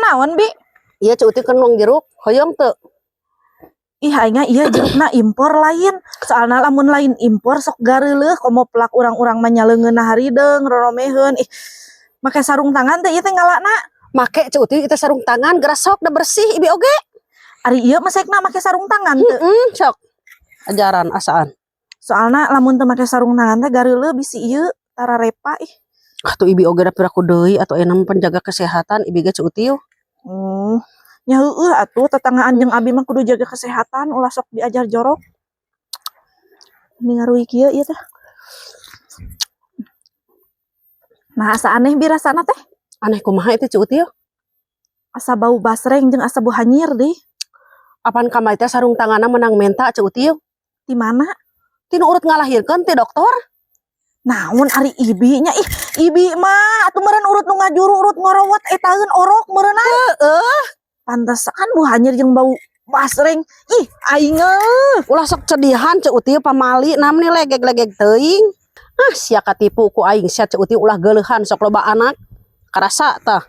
Naon, Bi? Iya, Ceu Uti, keur nuang jeruk, hoyong teu? Ih, aing iya jerukna impor lain? Soalna lamun lain impor sok gareuleuh, komo plak urang-urang mah nyaleungeunna harideung roromeheun. Ih, make sarung tangan teh ieu teh ngalana? Make, Ceu Uti, itu sarung tangan, geura sok da bersih ibi oge. Ari ieu mesekna make sarung tangan teu? Heeh, sok. Ajaran asaan. Soalna lamun teu make sarung tangan teh gareuleuh bisi ieu tararepa ih. Atuh ibi oge da piraku deui atuh, ayeuna mah penjaga kesehatan ibi ge, Ceu Uti. Nya heueuh atuh, tetanggaan jeung abi mah kudu jaga kesehatan, ulah sok diajar jorok. Ini ngaruhi kieu ieu teh. Nah, asa aneh, Bi, rasana teh. Aneh kumaha itu, Ceu Uti? Asa bau basreng jeung asa bau hanyir deh. Apan kamari teh sarung tanganna menang menta, Ceu Uti? Di mana? Tinu urut ngalahirkeun ti dokter. Naon ari ibi nya? Ih, ibi mah atuh meureun urut nu ngajuru, urut ngorowot etaeun orok meureunna. Heeh. Pantesan bau hanyir jeung bau basreng. Ih, aing eueuh. Ulah sok cedihan, Ceu Uti, pamali namni legeg-legeg teuing. Ah, sia katipu ku aing sia, Ceu Uti, ulah geuleuhan, sok loba anak. Karasa tah.